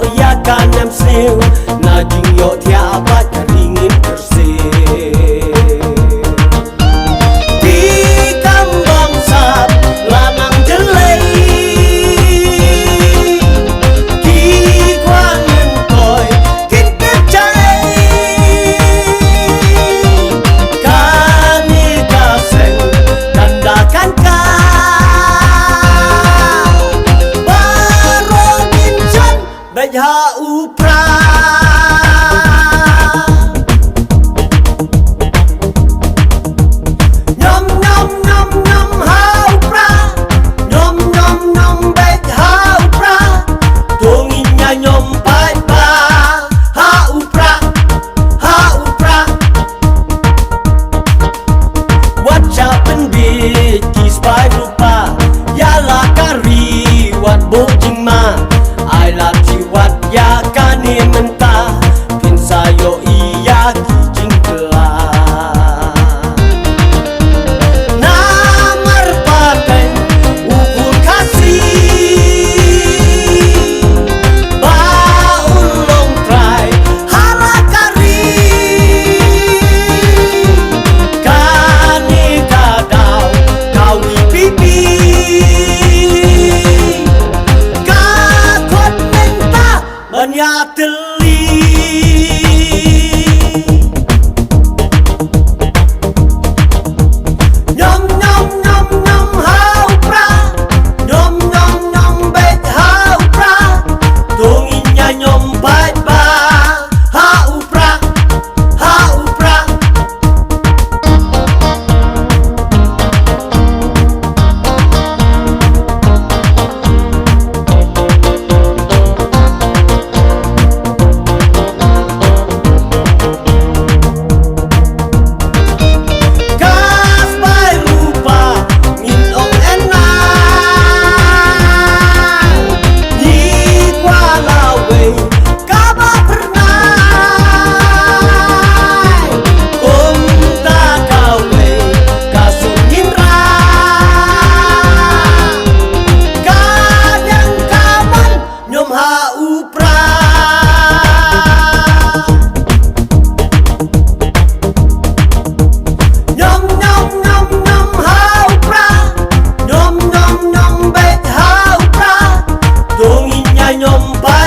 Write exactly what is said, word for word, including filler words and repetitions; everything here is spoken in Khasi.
Ïa ka niam sniew na jingïohthiah bad ka ri ngin kyrsiew. Ki kam bang sap la nang jyllei. Ki kwah ngin koi kit kit jai. Kane ka seng kan da kan ka. Baroh ngin jan bad ha u Prah. Ñiom, ñiom, ñiom, ñiom ha u Prah. Ñiom, ñiom, ñiom bad ha u Prah. To ngin ïa ñiom paidbah ha u Prah, ha u Prah. Wat shah pynbit ki spah rupa ïa la ka ri, wat buh jingma. Ai lad shi wat ïa kane mynta, phin sa ïohi ïa ki jingkylla. Namar pateng u khun Khasi ba un long trai ha la ka ri. Kane ka daw ka VPP ka khot mynta ban ïatylli. Ñiom, ñiom, ñiom, ñiom ha u Prah. Ñiom, ñiom, ñiom bad ha u Prah. To ngin ïa ñiom paidbah ha u Prah, ha u Prah. Ka spah rupa ngin ong enna, ngi kwah lawei kaba phyrnai. Kumta kawei ka suk ngin rah. Ka dang ka man ñiom ha u Prah. Ñiom, ñiom, ñiom, ñiom ha u Prah. Ñiom, ñiom, ñiom bad ha u Prah. To ngin ïa ñiom paidbah